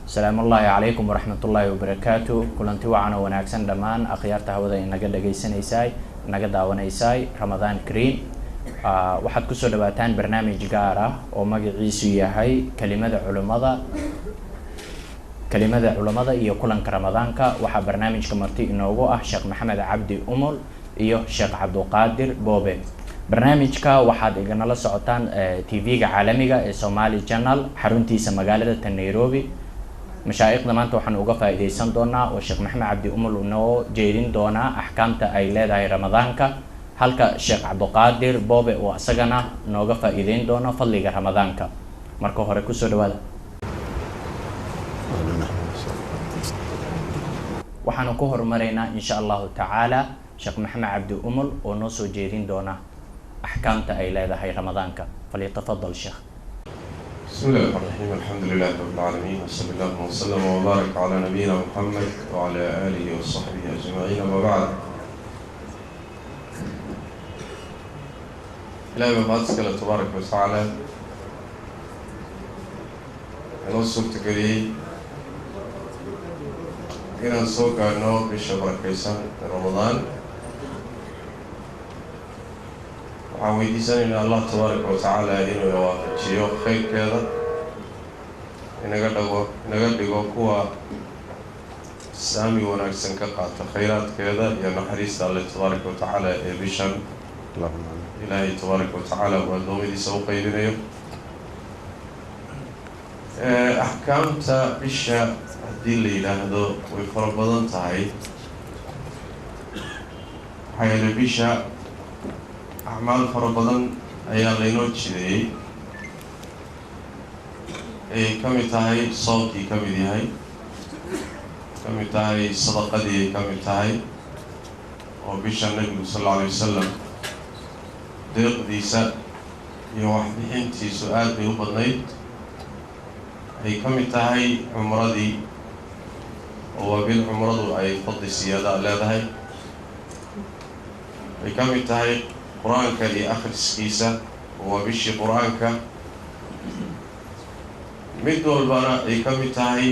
Asalaamu ullaahi calaykum waraxmatullaahi wabarakaatu. Kulanti wacan oo wanaagsan dhammaan akhyaarta hawada inaga dhagaysanaysaay, naga daawanaysaay. Ramadaan kariim. Waxaad kusoo dhawaataan barnaamij gaar ah oo magaciisu yahay Kelimada Culimada, Kelimada Culamada iyo Kulanka Ramadaanka. Waxaa barnaamijka marti inoogu ah Sheekh Maxamed Cabdi Umul iyo Sheekh Cabduqaadir Boobe. Barnaamijka waxaad iganala socotaan TV-ga caalamiga ee Somali Channel, xaruntiisa magaalada tan Nairobi. Mashaa'ikhda maanta waxaan uga faa'iideysan doonaa oo Sheekh Maxamed Cabdi Umul uu noo jeedin doonaa axkaamta ay leedahay Ramadaanka, halka Sheekh Cabduqaadir Boobe uu isagana nooga faa'iideyn doono fadliga Ramadaanka. Marka hore kusoo dhawaada. Waxaanu ku horumareynaa, insha Allahu tacaala, Sheekh Maxamed Cabdi Umul oo noo soo jeedin doona axkaamta ay leedahay Ramadaanka. Falyatafadal, sheekh. بسم الله الرحمن الرحيم، الحمد لله رب العالمين، وصلى الله وسلم وبارك على نبينا محمد وعلى آله وصحبه أجمعين، أما بعد. Ilaahay baa mahad iskale, tabaaraka watacaala, inoo suurtageliyey inaan soo gaadhno bisha barakaysan ee Ramadaan. Waxaan weydiisanaynaa Allah tabaaraka watacaala inuu ina waafajiyo khayrkeeda, inaga dhago, inaga dhigo kuwa saami wanaagsan ka qaata khayraadkeeda iyo naxariista Alle tabaaraka watacaala ee bishan Ilaahay tabaaraka watacaala uu addoommadiisa u qaybinayo. Axkaamta bisha haddii la yidhaahdo way fara badan tahay, maxaa yeelay bisha acmaal fara badan ayaa laynoo jideeyey, ay ka mid tahay soonkii, ka mid yahay, ka mid tahay sadaqadii, ay ka mid tahay oo bisha Nebigu sal alla alay wasalam deeqdiisa iyo waxbixintiisu aada bay u badnayd, ay ka mid tahay cumradii oo waa bil cumradu ay fadli siyaada leedahay, ay ka mid tahay Qur-aanka iyo akhriskiisa oo waa bishii Qur-aanka, mid walbana ay ka mid tahay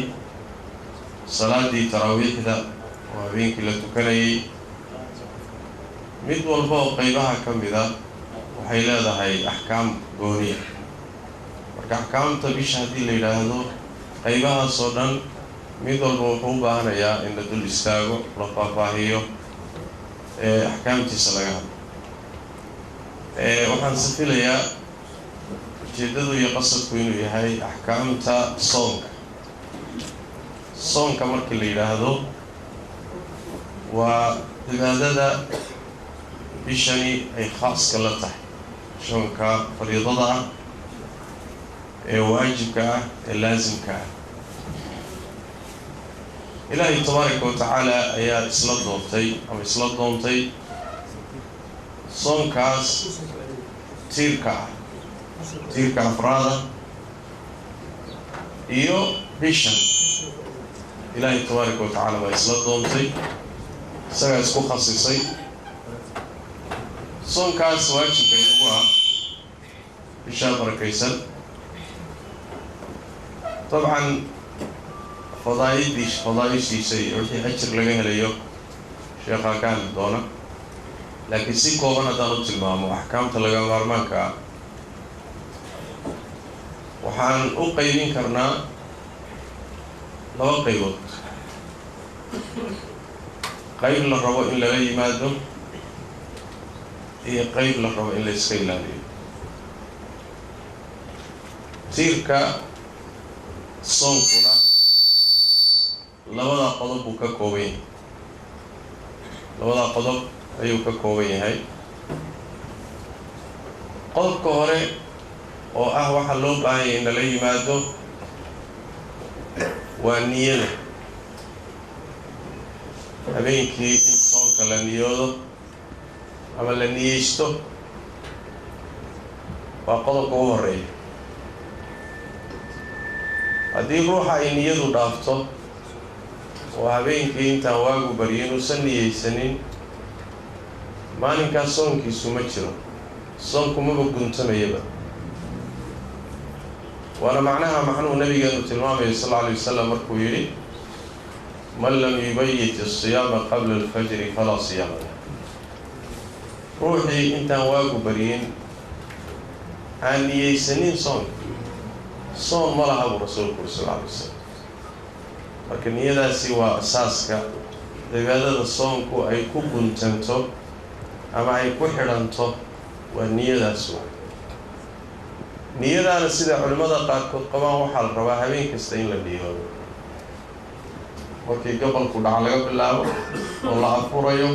salaadii taraawiixda oo habeenkii la tukanayay. Mid walba oo qeybaha ka mid a waxay leedahay axkaam gooniya. Marka axkaamta bisha haddii la yidhaahdo, qeybahaas oo dhan mid walba wuxuu u baahanayaa in la dul istaago, la faahfaahiyo, ee axkaamtiisa laga hadlo. Waxaan se filayaa ujeeddadu iyo qasadku inuu yahay axkaamta soonka. Soonka markii la yidhaahdo waa cibaadada bishani ay khaaska la tahay, soonka fariidada ah ee waajibka ah ee laasimka ah. Ilaahay tabaaraka wa tacaala ayaa isla doortay ama isla doontay soonkaas tiirka ah, tiirka afraada iyo bishan. Ilaahay tabaaraka wa tacaala baa isla doontay, isagaa isku khasisay soonkaas waajibka inagu ah bishaa barakaysan. Dabcan fadaa'idii, fadaa'ishiisa iyo wixii ajir laga helayo sheekhaa ka hadli doona, laakiin si kooban haddaan u tilmaamo axkaamta laga maarmaanka ah, waxaan u qaybin karnaa laba qaybood: qayb la rabo in lala yimaado iyo qayb la rabo in la iska ilaaliyo. Tiirka soonkuna labadaa qodob buu ka kooban yahay, labadaa qodob ayuu ka kooban yahay. Qodobka hore oo ah waxaa loo baahan yahay in lala yimaado waa niyada. Habeenkii in soonka la niyoodo ama la niyeysto waa qodobka ugu horreeya. Haddii ruuxa ay niyadu dhaafto oo habeenkii intaan waagu baryo inuusan niyeysanin, maalinkaas soonkiisu ma jiro, soonku maba guntamayaba. Waana macnaha macnuhu nabigeenu tilmaamayo sal alla alay wasalam markuu yidhi man lam yubayit asiyaama qabla alfajri falaa siyaama lah. Ruuxii intaan waagu baryin aan niyeysanin soonka, soon ma laha buu rasuulku uri sal alla alay wasalam. Marka niyadaasi waa asaaska cibaadada soonku ay ku guntanto ama ay ku xidhanto, waa niyadaas. Waa niyadaana sida culimmada qaarkood qabaan waxaa la rabaa habeen kasta in la niyoodo, markii gobolku dhac laga bilaabo oo la afurayo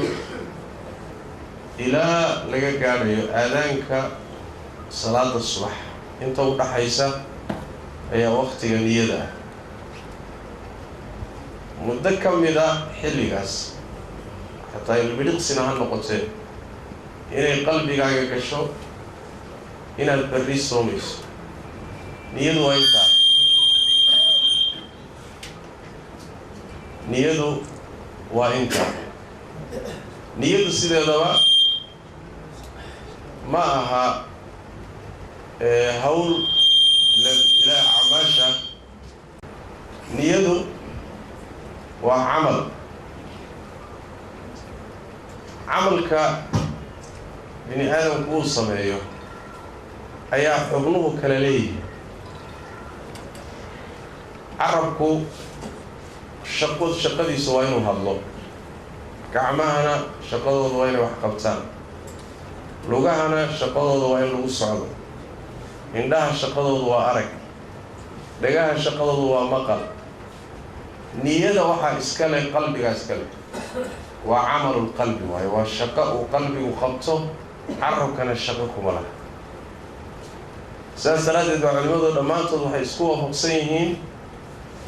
ilaa laga gaadhayo aadaanka salaada subax, inta u dhaxaysa ayaa waqtiga niyada ah. Muddo ka mid a xilligaas, xataa ilbidhiqsina ha noqotee, inay qalbigaaga gasho inaad berri soomayso, niyadu waa intaa. Niyadu waa intaa. Niyadu sideedaba ma aha hawl ilaa acmaasha. Niyadu waa camal. Camalka bini aadamku uu sameeyo ayaa xubnuhu kala leeyihi. Carabku shaqo shaqadiisu waa inuu hadlo, gacmahana shaqadooda waa inay wax qabtaan, lugahana shaqadooda waa in lagu socdo, indhaha shaqadoodu waa arag, dhagaha shaqadoodu waa maqal. Niyada waxaa iska leh qalbigaa iska leh, waa camalulqalbi waayo, waa shaqo uu qalbigu qabto, carabkana shaqo kuma laha. Sidaas daraaddeed baa culimadu dhammaantood waxay isku waafaqsan yihiin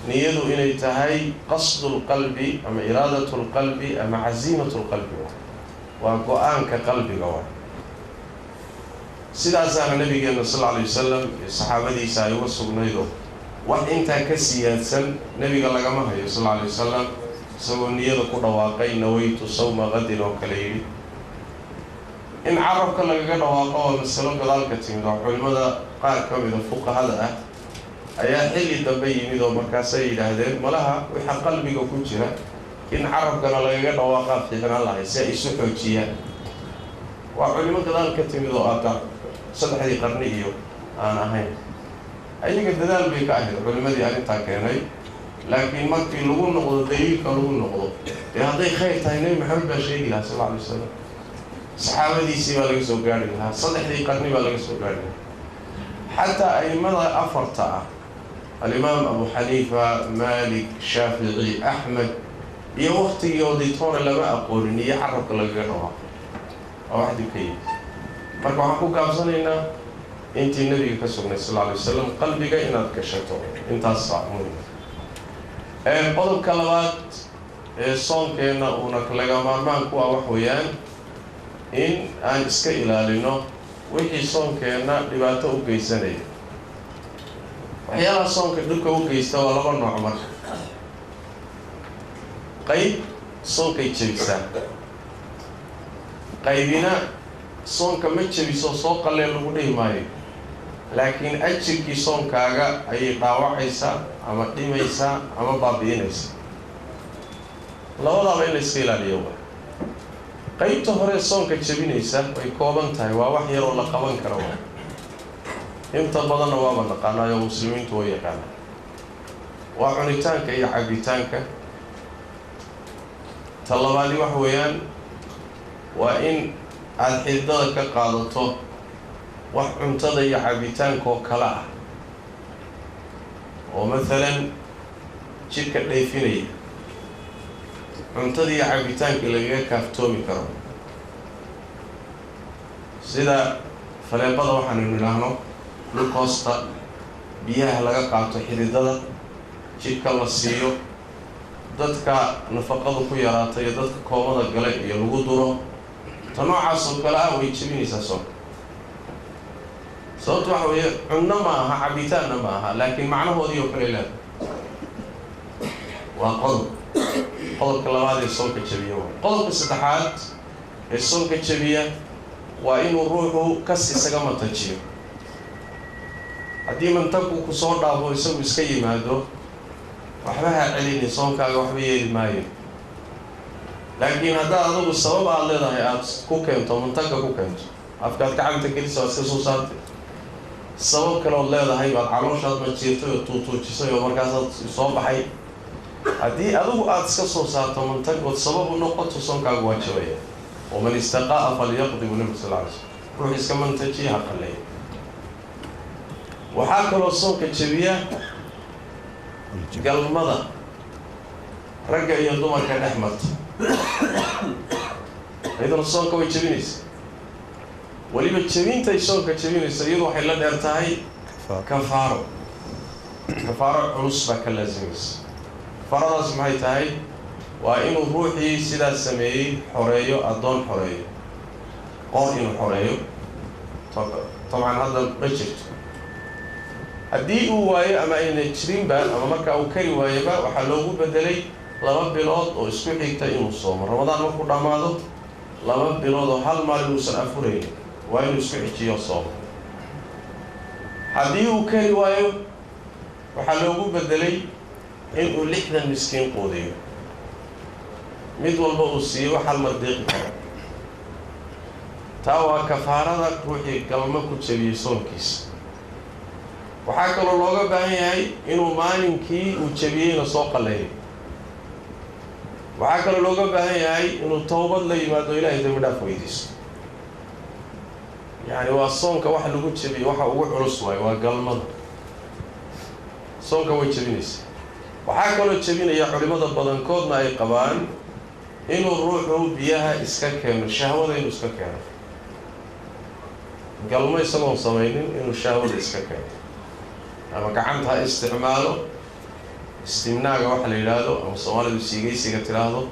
niyadu inay tahay qasdulqalbi ama iraadatulqalbi ama casiimatulqalbi, waay waa go-aanka qalbiga waay. Sidaasaana nabigeena sal alla alay wasalam iyo saxaabadiisa ay uga sugnaydo, wax intaa ka siyaadsan nebiga lagama hayo sal alla alay wasalam isagoo niyada ku dhawaaqay nawaytu sawma qadin oo kale yidhi. In carabka lagaga dhawaaqo waa masalo gadaalka timid, oo culimada qaar ka mida fuqahada ah ayaa xilli dambe yimid oo markaasay yidhaahdeen malaha waxa qalbiga ku jira in carabkana lagaga dhawaaqaa fiicnaan lahay si ay isu xoojiyaan. Waa culimo gadaal ka timid oo aada saddexdii qarni iyo aan ahayn, ayaga dadaal bay ka ahayd culimadii arrintaa keenay. Laakiin markii lagu noqdo daliilka lagu noqdo, dee hadday khayr tahay Nebi Maxamed baa sheegi lahaa sal alla alay wasalam, saxaabadiisii baa laga soo gaarhi lahaa, saddexdii qarni baa laga soo gaarhi lahaa. Xataa aimada afarta ah, alimaam Abu Xaniifa, Malik, Shaafici, Axmed iyo waktigoodii toona lama aqoonin iyo carabka lagaga dhawaaqo, waa wax dib ka yimid. Marka waxaan ku gaabsanaynaa intii nabiga ka sugnay sal alla alay wasalam, qalbiga inaad gashato, intaas muhim. Qodobka labaad ee soonkeenna uuna laga maarmaan ku ah wax weeyaan in aan iska ilaalino wixii soonkeenna dhibaato u geysanaya. Waxyaalaha soonka dhibka u geysta waa laba nooc. Marka qayb soonkay jebisaa, qaybina soonka ma jebiso, soo qalleen lagu dhihi maayo, laakiin ajirkii soonkaaga ayay dhaawacaysaa ama dhimaysaa ama baabi'inaysaa. Labadaaba in la iska ilaaliyo waa. Qaybta hore soonka jebinaysa way kooban tahay, waa wax yaroo la qaban karo waa, inta badanna waaba naqaanaayo, muslimiintu way yaqaanaa, waa cunitaanka iyo cabitaanka. Ta labaadi wax weeyaan waa in aada xididada ka qaadato wax cuntada iyo cabitaanka oo kale ah, oo mathalan jidhka dheefinaya, cuntada iyo cabitaanka lagaga kaaftoomi karo, sida faleebada waxaanu nidhaahno glucose-ta, biyaha laga qaato xididada jidhka la siiyo dadka nafaqadu ku yaraata iyo dadka koomada gale iyo lagu duro. Ta noocaas oo kale ah way jebinaysaa soonka. Sababto waxa weeye cunno ma aha, cabitaanna ma aha, laakiin macnahoodii oo kale leeda. Waa qodob, qodobka labaad ee soonka jebiya. Waa qodobka saddexaad ee soonka jebiya waa inuu ruuxu kas isaga matajiyo. Haddii mantagu ku soo dhaafo isagu iska yimaado, waxba ha celini, soonkaaga waxba yeeli maayo. Laakiin haddaad adigu sabab aada leedahay aada ku keento, mantaga ku keento, afkaad gacanta gelisa waad iska soo saartay, sabab kale ood leedahay baad calooshaad majiirtay oo tuutuujisay oo markaasaad soo baxay, haddii adigu aada iska soo saarto mantagood sabab u noqoto, soonkaagu waa jabaya. Waman istaqaa'a falyaqdi, buu nabigu sal lla alay slam, ruux iska mantajiya ha qalleeya. Waxaa kaloo soonka jabiya galmada ragga iyo dumarka dhex marta, iyaduna soonka way jebinaysa. Weliba jebintay soonka jebinaysa iyadu waxay la dheer tahay kafaaro, kafaaro culus baa ka laasimaysa. Kafaaradaas maxay tahay? Waa inuu ruuxii sidaas sameeyey xoreeyo, addoon xoreeyo, qoor inuu xoreeyo. Dabcan hadda ma jirto. Haddii uu waayo ama ayna jirinba ama markaa uu kari waayaba, waxaa loogu bedelay 2 bilood oo isku xigta inuu soomo. Ramadaan markuu dhammaado, 2 bilood oo hal maalin uusan afurayn waa inuu isku xijiyo soomo. Haddii uu kari waayo, waxaa loogu bedelay inuu 60 miskiin quudiyo, mid walba uu siiyo wax hal mar deeqi kara. Taa waa kafaarada ruuxii galmo ku jabiyey soonkiisa. Waxaa kaloo looga baahan yahay inuu maalinkii uu jabiyeyna soo qalleeyo. Waxaa kaloo looga baahan yahay inuu towbad la yimaado, Ilaahay dambi dhaaf weydiisto. Yacni waa soonka wax lagu jabiyo waxa ugu culus waayo waa galmada, soonka way jebinaysa. Waxaa kaloo jebinaya, culimada badankoodna ay qabaan, inuu ruuxu biyaha iska keeno, shahwada inuu iska keeno, galmo isagoon samaynin inuu shahwada iska keeno, ama gacanta ha isticmaalo, istimnaaga waxa la yidhaahdo ama Soomaalidu siigaysiga tidhaahdo,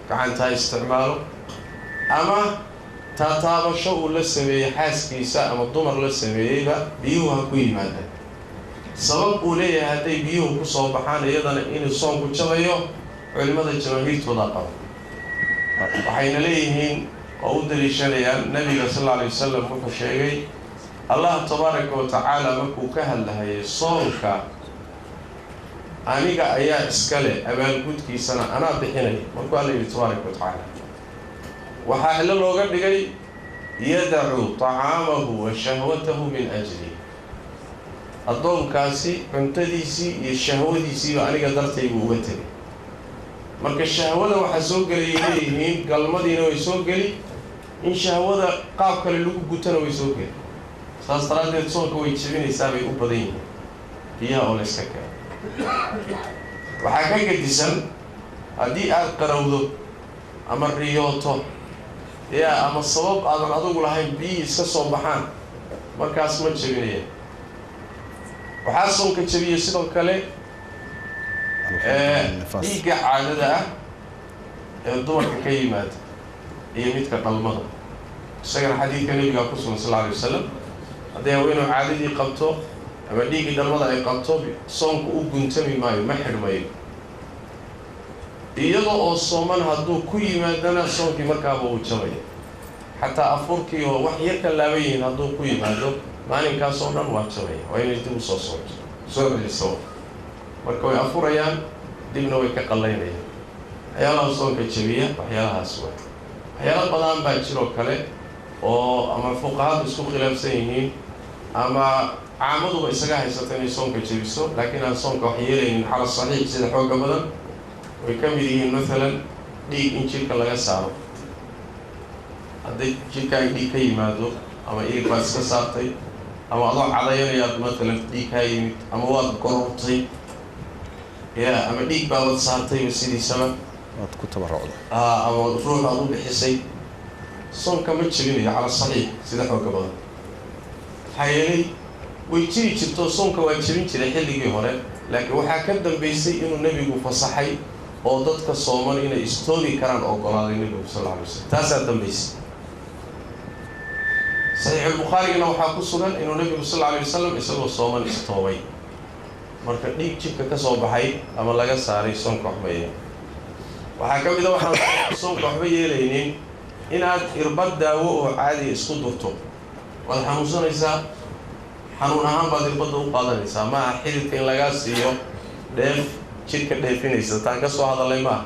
gacanta ha isticmaalo, ama taataabasho uu la sameeyey xaaskiisa ama dumar la sameeyeyba biyuhu ha ku yimaadaan. Sabab uu leeyahay hadday biyuhu kusoo baxaan, iyadana inuu soonku jabayo culimada jamaahiirtooda qaba. Waxayna leeyihiin oo u daliishanayaan nabiga sal alla alay wasalam wuxuu sheegay, Allah tabaaraka wa tacaala markuu ka hadlahayay soonka, aniga ayaa iska leh, abaalgudkiisana anaa bixinaya. Markuu Alla yidhi tabaaraka wa tacaala, waxaa xillo looga dhigay yadacu طacaamahu wa shahwatahu min ajli, addoonkaasi cuntadiisii iyo shahwadiisiiba aniga dartay buu uga tegay. Marka shahwada waxaa soo gelayay leeyihiin galmadiina way soo geli, in shahwada qaab kale lagu gutana way soo geli. Saas daraaddeed soonka way jebinaysaa bay u badan yihiin biyaha oo layska keeno. Waxaa ka gedisan haddii aada qarowdo ama riyooto yaa ama sabab aadan adigu lahayn biyihii iska soo baxaan, markaas ma jebinaya. Waxaa soonka jebiyey sidoo kale dhiigga caadada ah ee dumarka ka yimaada iyo midka dhalmada. Isagana xadiidka nabigaa ku sugan sal alla alay wasalam, hadday haweenuu caadadii qabto ama dhiiggii dhalmada ay qabto, soonku u guntami maayo, ma xidhmayo. Iyada oo sooman hadduu ku yimaadana, soonkii markaaba uu jabaya. Xataa afurkii oo wax yar ka laaban yihiin hadduu ku yimaado, maalinkaas oo dhan waa jabaya, waa inay dib usoo socoto, soo celiso. Marka way afurayaan, dibna way ka qallaynayaan. Waxyaalaha soonka jabiya waxyaalahaas waa. Waxyaalo badan baa jiroo kale oo ama fuqahadu isku khilaafsan yihiin ama caamaduba isaga haysata inay soonka jebiso, laakiin aan soonka wax yeelaynin cala saxiix, sida xooga badan. Way ka mid yihiin mathalan dhiig in jidhka laga saaro. Hadday jidhkaaga dhiig ka yimaado, ama ilig baad iska saartay, ama adoo cadayanayaad mathalan dhiig kaa yimid, ama waad gorortay ya, ama dhiig baabad saartayba sidiisaba, waad ku tabarucda, ama ruux aad u bixisay, soonka ma jebinayo cala saxiix, sida xooga badan. Maxaa yeelay way jiri jirto, soonka waa jebin jiray xilligii hore, laakiin waxaa ka dambeysay inuu nebigu fasaxay oo dadka sooman inay istoobi karaan ogolaaday nebigu sal alla alay waslam. Taasaa dambeysay. Saxiixulbukhaarigana waxaa ku sugan inuu nebigu sal alla alay wasalam isagoo sooman istoobay. Marka dhiig jidhka ka soo baxay ama laga saaray soonka waxba yeelay. Waxaa ka mid a waxaan soonka waxba yeelaynin inaad irbad daawo oo caadiya isku durto. Waad xanuunsanaysaa, Xanuun ahaan baad irbadda u qaadanaysaa, maaha xididka in lagaa siiyo dheef jidhka dheefinaysa, taan ka soo hadalay maaha.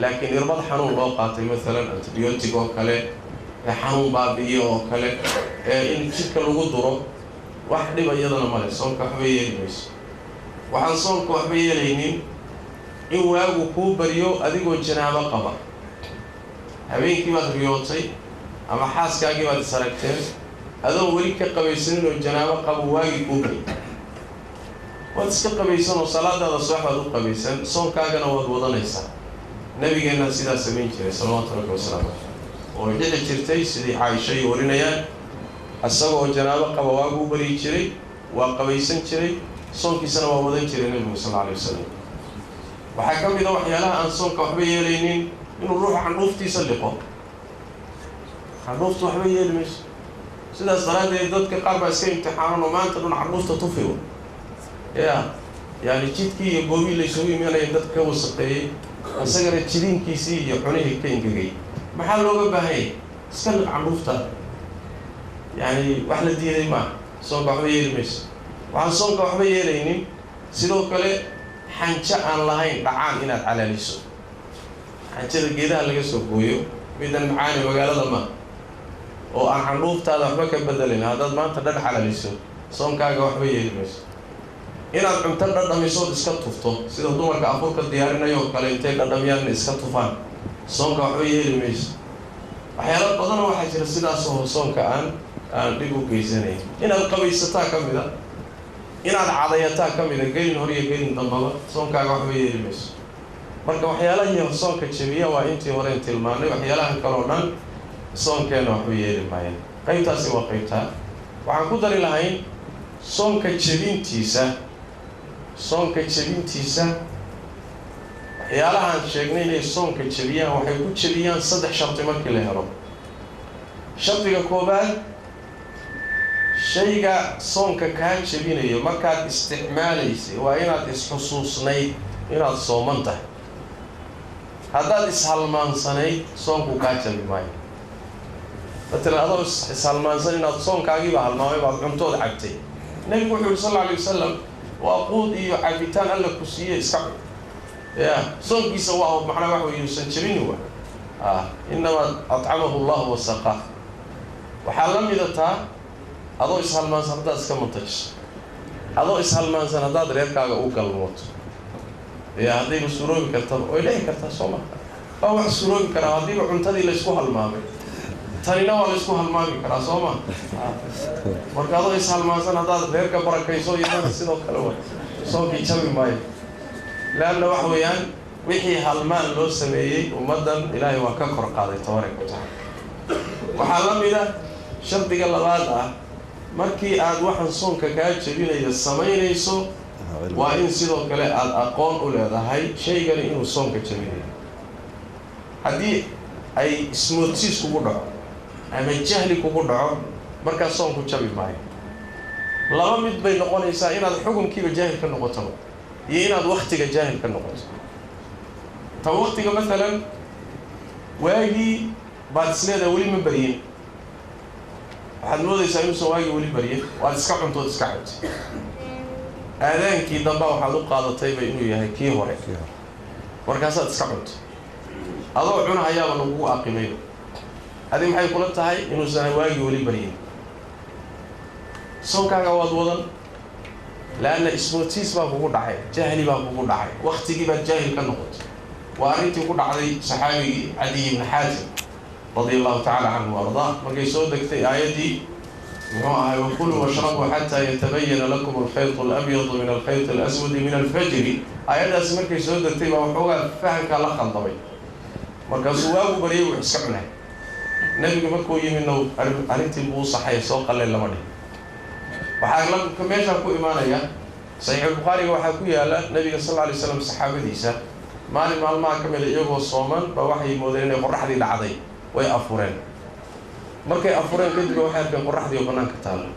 Laakiin irbad xanuun loo qaatay, maalan antibiotic oo kale, xanuun baabi'iyo oo kale, in jidhka lagu duro wax dhiba iyadana male, soonka waxba yeeli mayso. Waxaan soonka waxba yeelaynin in waagu kuu baryo adigoo janaabo qaba. Habeenkii baad riyootay ama xaaskaagii baad is aragteen, adoon weli ka qabaysanin oo janaabo qabo waagii kuu baryo, waad iska qabaysan oo salaadaada subax baad u qabaysan, soonkaagana waad wadanaysaa. Nabigeennaa sidaa samayn jiray salawaatu rabbi wasalaamu caleyh, oo dhici jirtay sidii Caaisha ay warinayaan, isagoo janaabo qaba waagu u baryi jiray, waa qabaysan jiray, soonkiisana waa wadan jiray nabigu sal alla alay wasalam. Waxaa ka mid a waxyaalaha aan soonka waxba yeelaynin inuu ruuxu candhuuftiisa liqo. Candhuuftu waxba yeeli mayso. Sidaas daraaddeed dadka qaar baa iska imtixaanan oo maanta dhan candhuufta tufigo, ya yaani jidkii iyo goobii laysugu imanaya dadka ka wasaqeeyey, isagana jidiinkiisii iyo cunihii ka ingegay. Maxaa looga baahanyay? Iska liq candhuufta, yani wax la diiday maaha, soonka waxba yeeli mayso. Waxaan soonka waxba yeelaynin sidoo kale xanjo aan lahayn dhacaan inaad calaaliso. Xanjada geedaha laga soo gooyo, midan macaani magaalada ma oo aan candhuuftaada waxba ka bedelin, haddaad maanta dhan calaliso soonkaaga waxba yeeli mayso. Inaad cunto dhadhamisood iska tufto, sida dumarka afurka diyaarinayoo kale, intay dhadhamiyaan iska tufaan, soonka waxba yeeli mayso. Waxyaalo badana waxaa jira sidaasoo soonka aan dhib u geysanayn. Inaad qabaysataa ka mid a, inaad cadayataa ka mid a, gelin hor iyo gelin dambaba, soonkaaga waxba yeeli mayso. Marka waxyaalahii soonka jabiya waa intii horeen tilmaanay, waxyaalahan kaleo dhan soonkeenna waxba yeeli maayaan. Qaybtaasi waa qaybtaa. Waxaan ku dari lahayn soonka jebintiisa. Soonka jebintiisa waxyaalahaan sheegnay inay soonka jebiyaan, waxay ku jebiyaan saddex shardi markii la helo. Shardiga koobaad, shayga soonka kaa jebinayo markaad isticmaalaysay waa inaad isxusuusnayd inaad sooman tahay. Haddaad ishalmaansanayd soonku kaa jabi maayo. Matalan adoo ishalmaansan inaad soonkaagiiba halmaamay baad cuntood cabtay. Nebigu wuxuu yihi sal alla alay wasalam, waa quud iyo cabitaan alla ku siiye, iska cun, ya soonkiisa waa macnaa wax wey yuusan jebini wa innamaa atcamahu allahu wasaqaa. Waxaa la mida taa adoo ishalmaansan haddaad iska muntajiso, adoo ishalmaansan haddaad reerkaaga u galmooto, ya haddayba suuroobi kartaba, way dhici kartaa soo ma, waa wax suuroobi karaa. Haddiiba cuntadii laysku halmaamay, tanina waa laysku halmaami karaa soo ma. Marka adoo ishalmaansan haddaad reerka barakayso, iyadana sidoo kale wa soonkii jabi maayo. Leanna waxa weeyaan wixii halmaan loo sameeyey ummaddan ilaahay waa ka kor qaaday tabaaraka wa tacaala. Waxaa la mid a shardiga labaad ah, markii aad waxaan soonka kaa jebinayo samaynayso waa in sidoo kale aada aqoon u leedahay shaygani inuu soonka jebinayo. Haddii ay ismoodsiis kugu dhaco ama jahli kugu dhaco, markaas soonku jabi maayo. Laba mid bay noqonaysaa, inaad xukunkiiba jaahil ka noqotaba iyo inaad waktiga jaahil ka noqoto. Tan waktiga maalan waagii baad isleedahay weli ma baryin, waxaad moodaysaa inuusan waagii weli baryin, waad iska cuntood iska cabtay, aadaankii dambaa waxaad u qaadatayba inuu yahay kii hore, markaasaad iska cuntay, adoo cunahayaaba lagugu aqimayba. Adi maxay kula tahay inuusan waagii weli baryin? Soonkaaga waad wadan, leanna ismootiis baa kugu dhacay, jahli baa kugu dhacay, waktigii baad jaahil ka noqotay. Waa arrintii ku dhacday saxaabigii Cadiy ibni Xaatim radia allahu tacala canhu wa ardaa, markay soo degtay aayaddii muxuu ahay, wakuluu washrabuu xataa yatabayana lakum alkhaytu alabyadu min alkhayti alaswadi min alfajri. Aayaddaasi markay soo degtay baa waxoogaa fahamkaa la khaldamay, markaasuu waagu baryay wux iska cunay. Nebigu markuu yimidna arrintii buu saxay, soo qalleen lama dhihin. Waxaa meeshaa ku imaanaya saxiixulbukhaariga waxaa ku yaala nabiga sal alla alay slam saxaabadiisa maalin maalmaha ka mida iyagoo sooman baa waxay moodeen inay qoraxdii dhacday, way afureen. Markay afureen kadib waxay arkeen qoraxdii oo bannaanka taalla,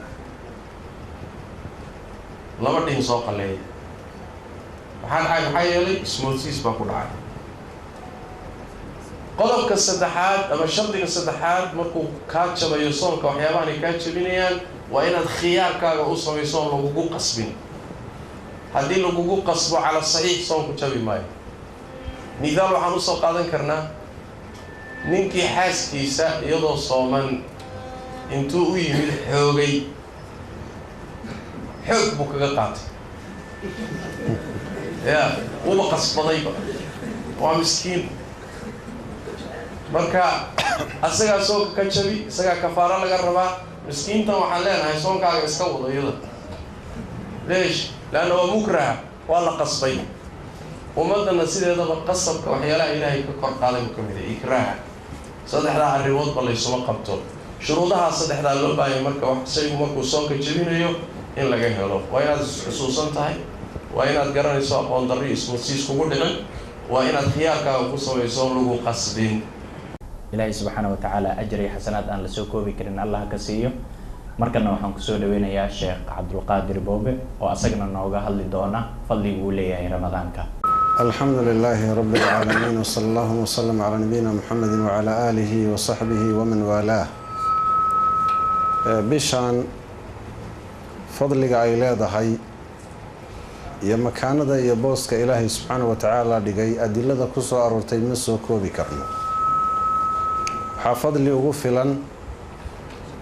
lama dhihin soo qalleeya. Maxaa dhacay? Maxaa yeelay ismoodsiis baa ku dhacay. Qodobka saddexaad ama shardiga saddexaad, markuu kaa jabayo soonka waxyaabahanay kaa jabinayaan Waa inaad khiyaarkaaga u samayso oon lagugu qasbin. Haddii lagugu qasbo cala saxiix soonku jabi maayo. Mithaal waxaan usoo qaadan karnaa ninkii xaaskiisa iyadoo sooman intuu u yimid xoogay, xoog buu kaga qaatay, ya wuuba qasbadayba, waa miskiin. Marka asagaa soonka ka jabi, isagaa kafaaro laga rabaa. Miskiintan waxaan leenahay soonkaaga iska wado iyada. Leesh? Leanna waa mukraha, waa la qasbay. Ummaddana sideedaba qasabka waxyaalaha Ilaahay ka kor qaaday buu ka mid yahay ikraaha. Saddexdaa arrimoodba laysuma qabto. Shuruudahaa saddexdaa loo baahaya marka wax shaygu markuu soonka jebinayo in laga helo: waa inaad isxusuusan tahay, waa inaad garanayso aqoon darri ismasiis kugu dhicin, waa inaad khiyaarkaaga ku samayso oon lagu qasbin. Ilaahay subxaana wa tacaala ajar iyo xasanaad aan lasoo koobi karin Allah ka siiyo. Markana waxaan kusoo dhaweynayaa Sheekh Cabdulqaadir Boobe oo asagana nooga hadli doona fadliga uu leeyahay Ramadaanka. الحمد لله رب العالمين، وصلى الله وسلم على نبينا محمد وعلى آله وصحبه ومن والاه. Bishaan fadliga ay leedahay iyo makaanada iyo booska Ilaahay subxaana wa tacaala dhigay, adilada ku soo aroortay ma soo koobi karno. Waxaa fadli ugu filan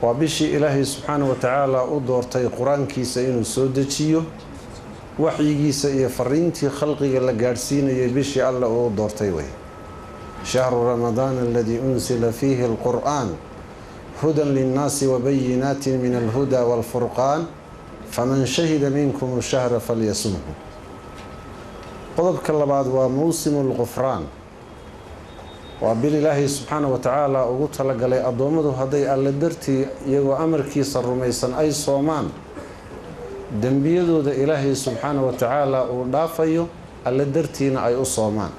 waa bishii Ilaahay subxaana wa tacaala u doortay Qur-aankiisa inuu soo dejiyo, waxyigiisa iyo fariintii khalqiga la gaadhsiinayay bishii Alla uu doortay wey. شهر رمضان الذي أنزل فيه القرآن هدى للناس وبينات من الهدى والفرقان فمن شهد منكم الشهر فليصمه. Qodobka labaad waa موسم الغفران. Waa bil Ilaahay subxaana wa tacaala ugu talagalay addoommadu hadday Alle dartii iyagoo amarkiisa rumaysan ay soomaan, dembiyadooda Ilaahay subxaana wa tacaala uu dhaafayo, Alle dartiina ay u soomaan.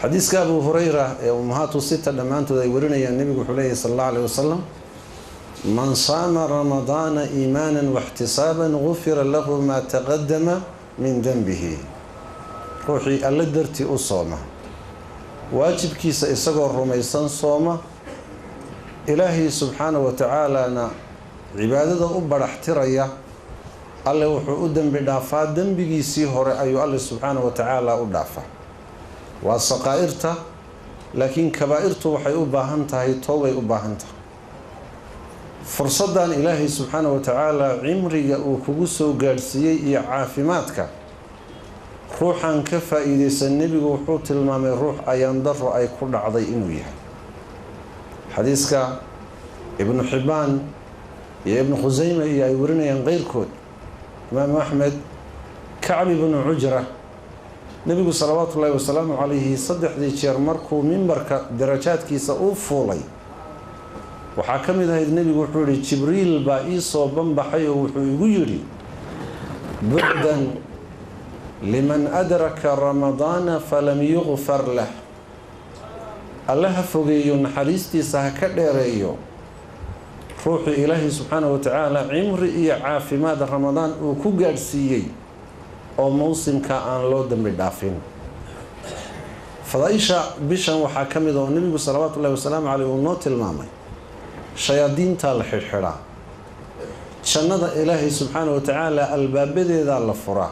Xadiiska Abu Hurayra ee Ummahaatu Sita dhammaantood ay warinayaan, nebigu wuxuu leeyahy sal allahu alayh wasalam: من صام رمضان إيمانا واحتسابا غفر له ما تقدم من ذنبه. Ruuxii Alle dartii u sooma, waajibkiisa isagoo rumaysan sooma, Ilaahay subxaana wa tacaalana cibaadada u badhaxtiraya, Alle wuxuu u dembi dhaafaa dembigiisii hore ayuu Alle subxaana wa tacaala u dhaafaa. Waa saqaa'irta, laakiin kabaa'irtu waxay u baahan tahay toobay u baahan tahay. Fursaddan Ilaahay subxaana wa tacaala cimriga uu kugu soo gaadhsiiyey iyo caafimaadka, ruuxan ka faa-iideysan, nebigu wuxuu tilmaamay ruux ayaan daro ay ku dhacday inuu yahay. Xadiiska Ibnu Xibbaan iyo Ibnu Khuseyme iyo ay warinayaan keyrkood, Imaamu Axmed, Kacbi ibnu Cujra, nebigu salawaatu ullaahi wasalaamu calayhi saddexdii jeer markuu mimbarka darajaadkiisa u fuulay waxaa ka mid ahayd, nebigu wuxuu yihi: "Jibriil baa ii soo banbaxay oo wuxuu igu yidhi: بعدا لمن أدرك رمضان فلم يغفر له." Alle ha fogeeyo, naxariistiisa ha ka dheereeyo ruuxuu Ilaahay subxaana wa tacaala cimri iyo caafimaad Ramadaan uu ku gaadhsiiyey oo mawsimka aan loo dambi dhaafin. Fadaa-isha bishan waxaa ka mid oo nebigu salawaatu ullahi wasalaamu caleyh uu noo tilmaamay: shayaadiintaa la xidhxidhaa, jannada Ilaahay subxaana wa tacaala albaabadeedaa la furaa,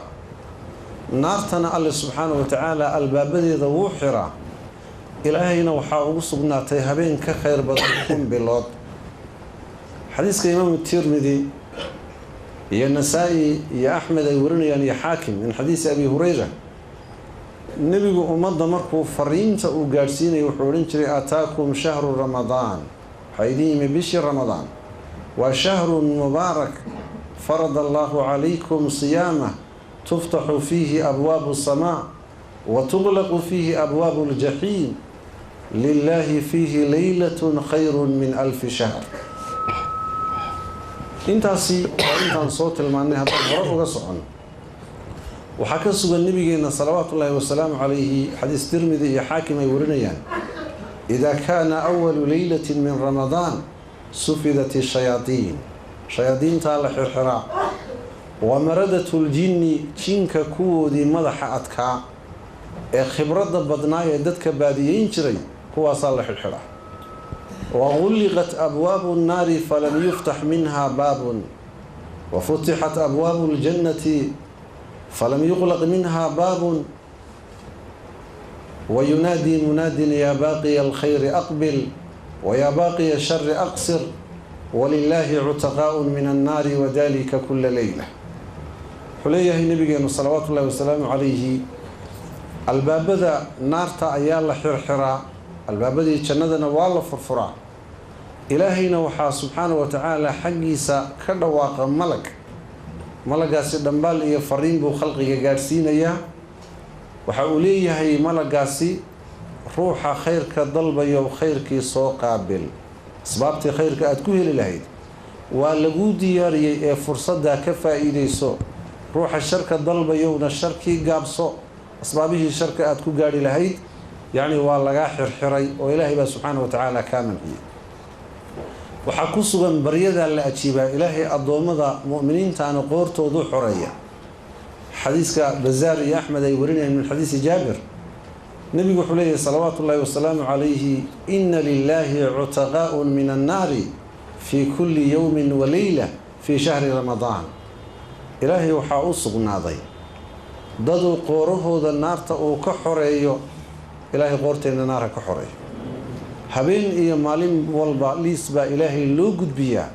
naartana Alle subxaana wa tacaala albaabadeeda wuu xiraa. Ilaahayna waxaa ugu sugnaatay habeen ka khayr badan 1000 bilood. Xadiiska Imaamu Tirmidi iyo Nasaa-i iyo Axmed ay warinayaan iyo Xaakim min xadiisi Abi Hurayra, nebigu ummadda markuu fariinta uu gaadhsiinayay wuxuu odhan jiray: "أتاكم شهر رمضان." Waxaa idin yimi bishii Ramadaan. "Waa شهر مبارك فرض الله عليكم صيامه، تفتح فيه أبواب السماء وتغلق فيه أبواب الجحيم، لله فيه ليلة خير من ألف شهر." Intaasi waa intaan soo tilmaanay. Haddaan hore uga socono, waxaa ka sugan nabigeena salawaatu ullaahi wasalaamu calayhi xadiis Tirmidi iyo Xaakim ay warinayaan: "إذا كان أول ليلة من رمضان صفدت الشياطين." Shayaadiintaa la xirxiraa. "ومردة الجن." Jinka kuwoodii madaxa adkaa ee khibradda badnaa ee dadka baadiyeyn jiray, kuwaasaa la xidhxidhaa. Wagulliqat abwaabu nnaari falam yuftax minha baabun, wafutixat abwaabu ljannati falam yuqlaq minha baabun, wayunaadii munaadin yaa baaqiya alkhayri aqbil wayaa baaqiya ashari aqsir, walilaahi cutaqaa'un min annaari wadalika kula leyla. Wuxuu leeyahay nabigeenu salawaatu ullahi wasalaamu calayhi, albaabada naarta ayaa la xirxiraa, albaabadii jannadana waa la furfuraa. Ilaahayna waxaa subxaana wa tacaala xaggiisa ka dhawaaqa malag. Malagaasi dhambaal iyo fariin buu khalqiga gaadhsiinayaa. Waxa uu leeyahay malagaasi, ruuxa khayrka dalbayo khayrkii soo qaabil, asbaabtii khayrka aada ku heli lahayd waa laguu diyaariyey ee fursaddaa ka faa'iideyso. Ruuxa sharka dalbayowna sharkii gaabso, asbaabihii sharka aada ku gaadhi lahayd yacni waa lagaa xirxiray oo ilaahay baa subxaana wa tacaala kaa manciyey. Waxaa ku sugan baryadaa la ajiibaa, ilaahay addoommada mu'miniintaana qoortoodu xoreeya. Xadiiska Bazaar iyo Axmed ay warinayaan min xadiisi Jaabir, nebigu wuxuu leeyahy salawaatu ullahi wasalaamu calayhi, ina lilaahi cutaqaa'un min annaari fii kulli yowmin wa leyla fii shahri ramadaan. Ilaahay waxaa u sugnaaday daduu qoorahooda naarta uu ka xoreeyo. Ilaahay qoorteenna naarha ka xoreeyo. Habeen iyo maalin walba liis baa ilaahay loo gudbiyaa,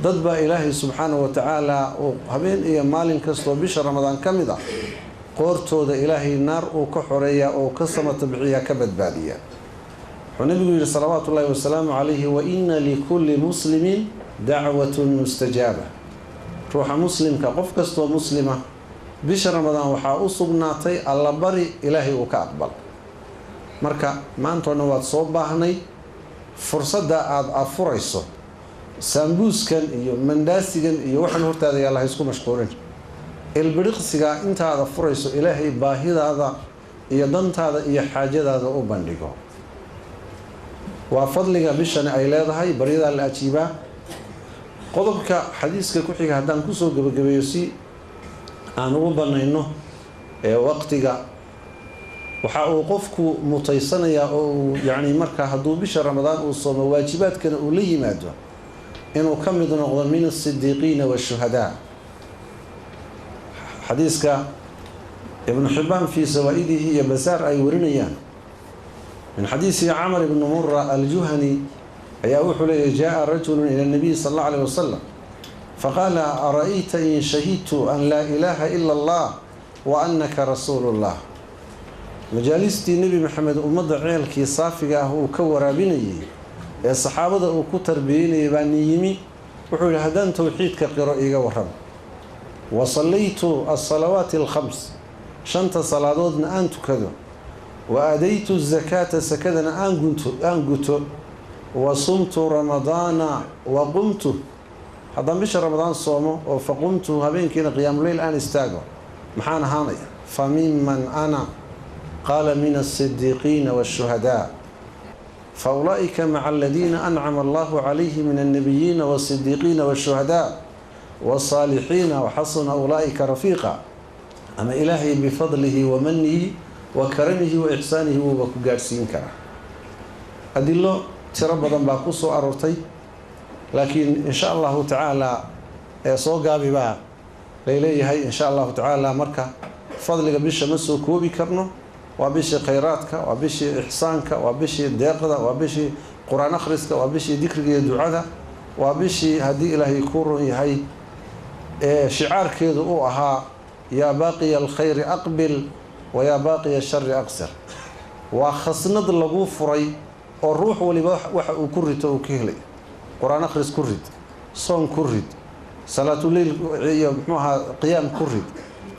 dad baa ilaahay subxaana wa tacaala uu habeen iyo maalin kastoo bisha Ramadaan ka mid ah qoortooda ilaahay naar uu ka xoreeyaa oo ka samata bixiyaa, ka badbaadiyaa. Wuxuu nabigu yidhi salawaatu ullahi wasalaamu calayhi, wa ina likulli muslimin dacwatun mustajaaba. Ruuxa muslimka, qof kastoo muslima, bisha Ramadaan waxaa u sugnaatay allabari ilaahay uu ka aqbal. Marka maantoo dhan waad soo baahnay, fursadda aada afurayso saambuuskan iyo mandhaasigan iyo waxaan hortaada yaalla ha isku mashquulin. Ilbidhiqsigaa intaada furayso ilaahay baahidaada iyo dantaada iyo xaajadaada u bandhigo. Waa fadliga bishani ay leedahay, baryadaa la ajiibaa. Qodobka xadiiska ku xiga haddaan kusoo gebagabeeyo si aan ugu banayno ee waqtiga, waxa uu qofku mutaysanayaa oo uu yacni marka hadduu bisha Ramadaan uu soomo waajibaadkana uu la yimaado inuu ka mid noqdo min asidiiqiina waashuhadaa. Xadiiska Ibnu Xibbaan fii sawaa'idihi iyo Basaar ay warinayaan min xadiisi Camar ibni Mura Aljuhani ayaa wuxuu leeyahy, jaa rajulu ila nabiy sala allahu alayh wasalam faqaala, ara'ayta in shahidtu an laa ilaaha ila allah wa anaka rasuulu llah. Majaalistii Nebi Maxamed ummadda ceelkii saafiga ah uu ka waraabinayay ee saxaabada uu ku tarbiyeynayay baa nin yimi. Wuxuu yihi, haddaan towxiidka qiro iiga warramo, wa sallaytu alsalawaati alkhams, shanta salaadoodna aan tukado, wa aadaytu azakaata, sakadana aan guto, wa sumtu ramadaana wa qumtu, haddaan bisha Ramadaan soomo oo faqumtu, habeenkiina qiyaamuleyl aan istaago, maxaan ahaanaya? Fa miman ana? Qaala, min asidiiqiina waashuhadaa, fa ulaa'ika maca aladiina ancama allahu calayhi min annabiyiina waasidiiqiina waashuhadaa wasaalixiina, waxasuna ulaa'ika rafiiqa. Ama ilaahay bifadlihi wa manihi wa karamihi wa ixsaanihi wuuba ku gaadhsiin karaa. Adilo tiro badan baa ku soo aroortay, laakiin insha allahu tacaala ee soo gaabi baa layleeyahay. Insha allahu tacaala marka fadliga bisha ma soo koobi karno. Waa bishii khayraadka, waa bishii ixsaanka, waa bishii deeqda, waa bishii qur-aan akhriska, waa bishii dikriga iyo ducada, waa bishii haddii ilaahay kuu run yahay ee shicaarkeedu uu ahaa yaa baaqiya alkhayri aqbil wa yaa baaqiya ashari aqsir. Waa khasnad laguu furay oo ruux waliba waxa uu ku rito uu ka helay. Qur-aan akhris ku rid, soon ku rid, salaatuleyl iyo muxuu ahaa qiyaam ku rid,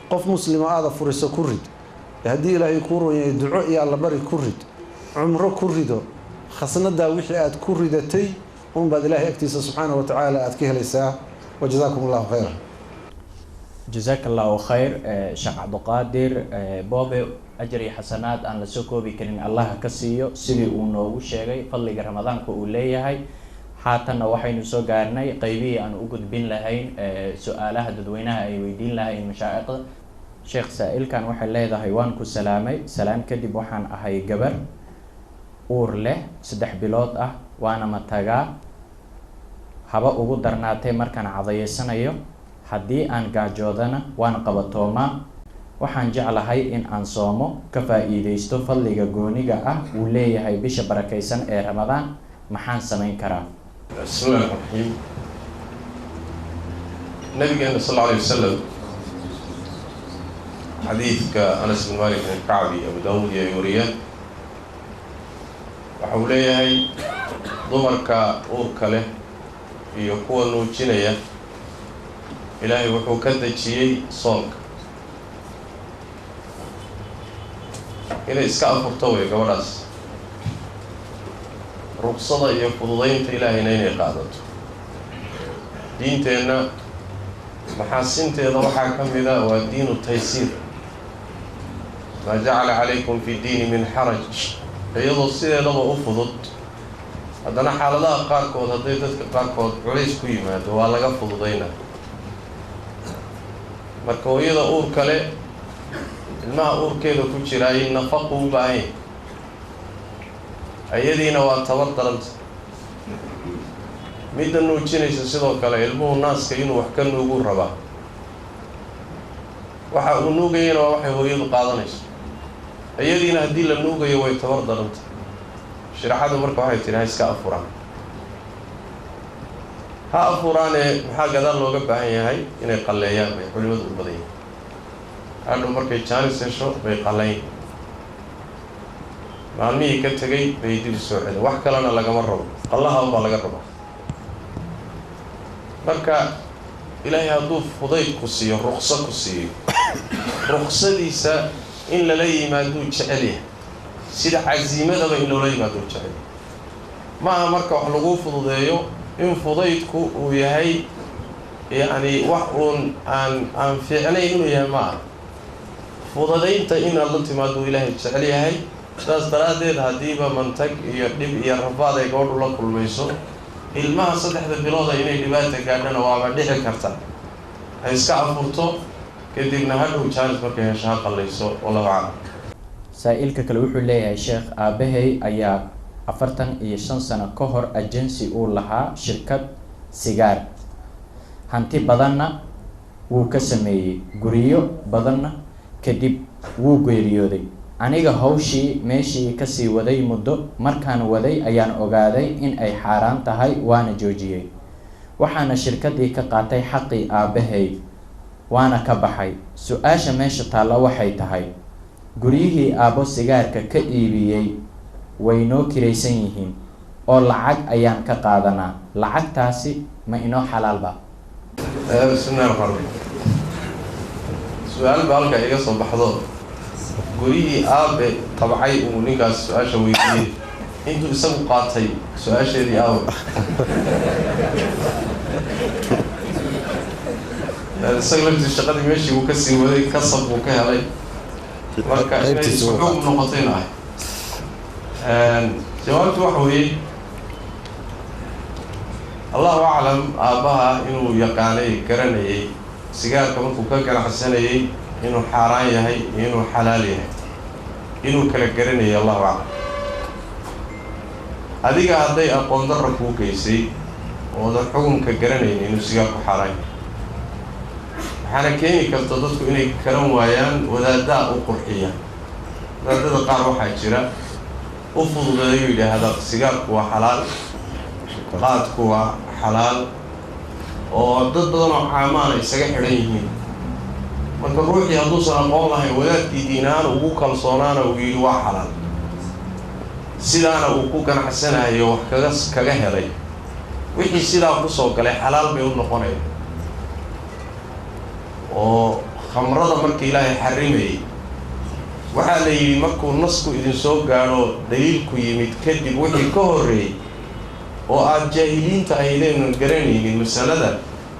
qof muslima aada furiso ku rid, haddii ilaahay kuu ron yahay duco iyo allabari ku rid, cumro ku rido. Khasnadaa wixii aada ku ridatay unbaad ilaahay agtiisa subxaana wa tacaala aada ka helaysaa. Wajazaakum allahu khayra. Jazaaka allahu khayr, Sheekh Cabdiqaadir Boobe. Ajar iyo xasanaad aan lasoo koobi karin Allah ka siiyo sidii uu noogu sheegay fadliga ramadaanka uu leeyahay. Haatanna waxaynu soo gaarnay qeybihii aan u gudbin lahayn su-aalaha dadweynaha ay weydiin lahayn mashaa'iqda. Sheekh, saa-ilkan waxay leedahay, waan ku salaamay, salaan kadib waxaan ahay gabar uur leh 3 bilood ah. Waana matagaa, haba ugu darnaatee markaan cadayeysanayo. Haddii aan gaajoodana waan qabatoomaa. Waxaan jeclahay in aan soomo, ka faa-iideysto fadliga gooniga ah uu leeyahay bisha barakeysan ee Ramadaan. Maxaan samayn karaa? Bismi illahi raxmaan raxiim. Nabigeena sal alla alay wasalam, xadiidka Anas bin Malik bin Kacbi, Abu Daawud iyo ay wariyeen, waxa uu leeyahay dumarka uurka leh iyo kuwa nuujinaya Ilaahay wuxuu ka dejiyey soonka inay iska afurto wey gabadhaas, ruqsada iyo fududaynta Ilaahayna inay qaadato. Diinteenna maxaasinteeda waxaa ka mida waa diinu taysiir, maa jacala calaykum fi diini min xaraj. Iyadoo sideedaba u fudud, haddana xaaladaha qaarkood hadday dadka qaarkood culays ku yimaado waa laga fududaynaa. Marka hooyada uur kale, ilmaha uurkeeda ku jiraay nafaqu u baahan yahay, iyadiina waa tabar daranta. Midda nuujinaysa sidoo kale, ilmuhu naaska inuu wax ka nuuguu rabaa, waxa uu nuugayana waa waxay hooyadu qaadanayso, iyadiina haddii la nuugayo way tabar daranta. Sharaxadu marka waxay tihi ha iska afuraan, ha afuraane. Maxaa gadaal looga baahan yahay? Inay qalleeyaan bay culimadu u badan yahay. Hadhow markay jaanis hesho bay qallayn, maalmihii ka tegay bay dib u soo celin. Wax kalena lagama rabo, qallaha unbaa laga rabaa. Marka Ilaahay hadduu fudayd ku siiyo, ruqso ku siiyo, ruqsadiisa in lala yimaaduu jecel yahay, sida casiimadaba in loola yimaaduu jecel yahay. Maaha marka wax laguu fududeeyo in fudaydku uu yahay yacni wax uun aan fiicnayn inuu yahay. Ma aha fududaynta inaad la timaaduu Ilaahay jecel yahay. Saas daraaddeed haddiiba mantag iyo dhib iyo rafaad ay gabadhu la kulmayso, ilmaha 3da bilooda inay dhibaata gaadhana waaba dhici karta, ha iska afurto, kadibna hadhow jaanis markay hesho ha qallayso. Wallahu aclam. Saa-iilka kale wuxuu leeyahay: Sheekh, aabahay ayaa 45 sano ka hor agency uu lahaa shirkad sigaar, hanti badanna wuu ka sameeyey, guryo badanna. Kadib wuu geeriyooday. Aniga hawshii meeshii kasii waday. Muddo markaan waday ayaan ogaaday in ay xaaraan tahay, waana joojiyey. Waxaana shirkadii ka qaatay xaqii aabahay, waana ka baxay. Su-aasha meesha taalla waxay tahay: guryihii aabbo sigaarka ka iibiyey way noo kiraysan yihiin oo lacag ayaan ka qaadanaa. Lacagtaasi ma inoo xalaalba? Bismillahi raxmaan raxiim. Su-aal baa halkaa iga soo baxdo. Guryihii aabe tabcay uu ninkaas su-aasha weydiiyey, intuu isagu qaatay su-aasheedii aawe? Isaga laftiis shaqadii meeshii uu kasii waday, kasab buu ka helay. Marka inay isku xug noqotayna ah. Jawaabtu waxa weeye, Allahu aclam, aabbaha inuu yaqaanay, garanayay sigaarka markuu ka ganacsanayay inuu xaaraan yahay iyo inuu xalaal yahay, inuu kala garanayay, Allahu aclam. Adiga hadday aqoon darra kuu geysay oodan xukunka garanayn inuu sigaarku xaaraan yahay, waxaana keeni karta dadku inay karan waayaan wadaaddaa u qurxiya. Wadaadada qaar waxaa jira u fududeeyo, yidhaahda sigaarku waa xalaal, qaadku waa xalaal, oo dad badan oo caamaana isaga xidhan yihiin. Marka ruuxii hadduusan aqoon lahayn, wadaadkii diin ahaan ugu kalsoonaana uu yidhi waa xalaal, sidaana uu ku ganacsanayo, wax kaga helay, wixii sidaa kusoo galay xalaal bay u noqonaya. Oo khamrada markii Ilaahay xarimayay waxaa la yidhi markuu nasku idinsoo gaadho, daliilku yimid kadib, wixii ka horreeyey oo aada jaahiliinta aydaynan garanaynin masalada,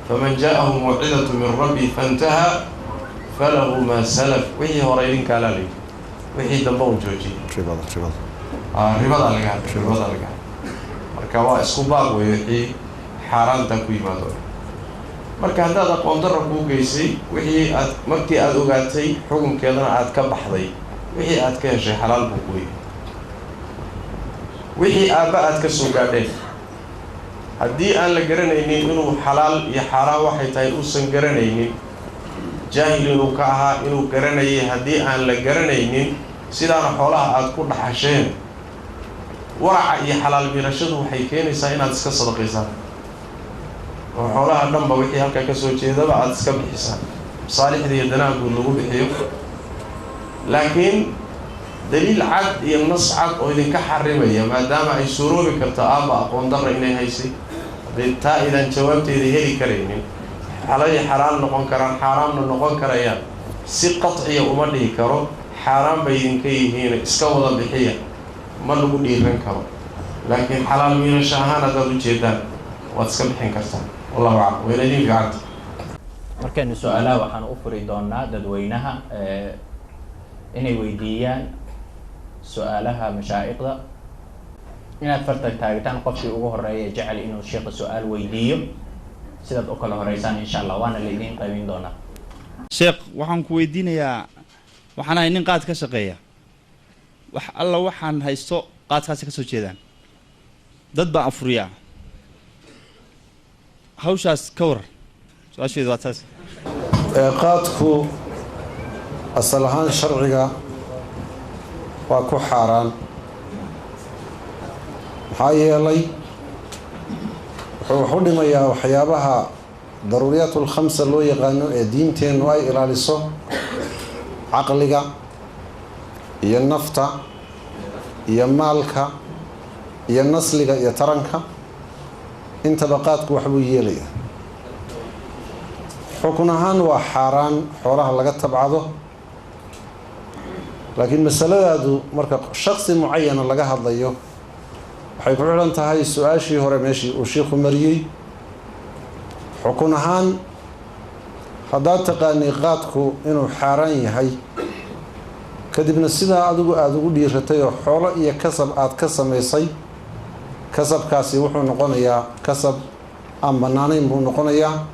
faman jaa-ahu mawcidatu min rabbi fantaha falahu maa salaf. Wixii hore idinkaalaa la yidhi, wixii dambe un joojiyay. Ribadaa laga hadlay, ribadaa laga hadlay. Marka waa isku baab wey wixii xaaraanta ku yimaado. Marka haddaad aqoon darra kuu geysay, wixii aad markii aada ogaatay xukunkeedana aada ka baxday, wixii aad ka heshay xalaal buu ku yahay. Wixii aabba aad ka soo gaadheen haddii aan la garanaynin inuu xalaal iyo xaaraan waxay tahay uusan garanaynin, jaahil inuu ka ahaa inuu garanayay haddii aan la garanaynin, sidaana xoolaha aada ku dhaxasheen, waraca iyo xalaal miirashadu waxay keenaysaa inaad iska sadaqaysaan oo xoolaha dhanba wixii halkaa ka soo jeedaba aada iska bixisaan, masaalixda iyo danaha guud lagu bixiyo. Laakiin daliil cad iyo nas cad oo idinka xarimaya, maadaama ay suuroobi karto aabba aqoon darra inay haysay, hadday taa idaan jawaabteeda heli karaynin, xalay xalaal noqon karaan xaaraamna noqon karayaan, si qatciya uma dhihi karo xaaraan bay idinka yihiin iska wada bixiya, ma lagu dhiiran karo. Laakiin xalaal miirasho ahaan haddaad ujeedaan waad iska bixin kartaan. Wallahu aclam, wayna idin fiicanta. Markaynu su-aalaha waxaan u furi doonaa dadweynaha inay weydiiyaan su-aalaha mashaa'iqda. Inaad farta taagtaan qofkii ugu horeeya jecel inuu sheekha su-aal weydiiyo, sidaad u kala horeysaan insha Allah, waana la idiin qaybin doonaa. Sheekh, waxaan ku weydiinayaa, waxaan ahay nin qaad ka shaqeeya. Wax alla waxaan haysto qaadkaasi ka soo jeedaan, dad baan afuriyaa. Hawshaas ka war, su-aasheedu waa taas. Qaadku asal ahaan sharciga waa ku xaaraan, maxaa yeelay wuxuu wax u dhimayaa waxyaabaha daruuriyaat ulkhamsa loo yaqaano ee diinteennu ay ilaaliso: caqliga iyo nafta iyo maalka iyo nasliga iyo taranka. Intaba qaadku waxbuu yeelayaa. Xukun ahaan waa xaaraan xoolaha laga tabcado. Laakiin masaladaadu marka shaksi mucayana laga hadlayo waxay ku xidhan tahay su-aashii hore meeshii uu shiikhu mariyey. Xukun ahaan haddaad taqaanay qaadku inuu xaaraan yahay, kadibna sidaa adigu aada ugu dhiiratay oo xoolo iyo kasab aada ka samaysay, kasabkaasi wuxuu noqonayaa kasab aan bannaanayn buu noqonayaa.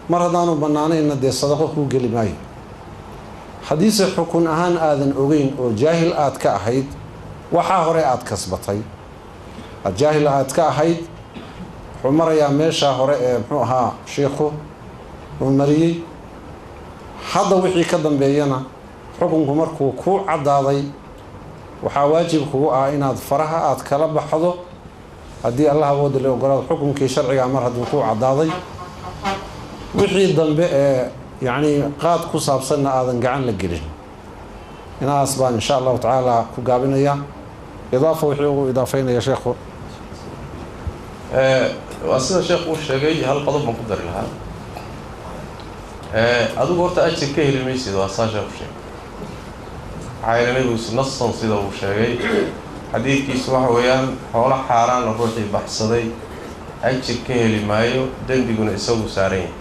Mar haddaanu bannaanaynna dee sadaqo kuu geli maayo. Haddiise xukun ahaan aadan ogeyn oo jaahil aad ka ahayd, waxaa hore aada kasbatay aad jaahil aad ka ahayd, wuxuu marayaa meeshaa hore ee muxuu ahaa shiikhu uu mariyey. Hadda wixii ka dambeeyana, xukunku markuu kuu caddaaday, waxaa waajib kugu ah inaad faraha aada kala baxdo, haddii Allah awooda la ogolaado. Xukunkii sharcigaa mar hadduu kuu caddaaday, wixii dambe ee yacni qaad ku saabsanna aadan gacan la gelin. Inahaas baan insha Allahu tacaala ku gaabinayaa. Idaafa wixii ugu idaafeynaya sheekhu. Waa sida sheekhu uu sheegay. Hal qodob baan ku dari lahaa. Adigu horta ajir ka heli maysid, waa saa sheekhu sheegay. Maxaa yeele Nebigu nasan sida uu sheegay xadiidkiisu waxa weeyaan, xoolo xaaraanna ruuxii baxsaday ajir ka heli maayo, dembiguna isagu saaran yahay.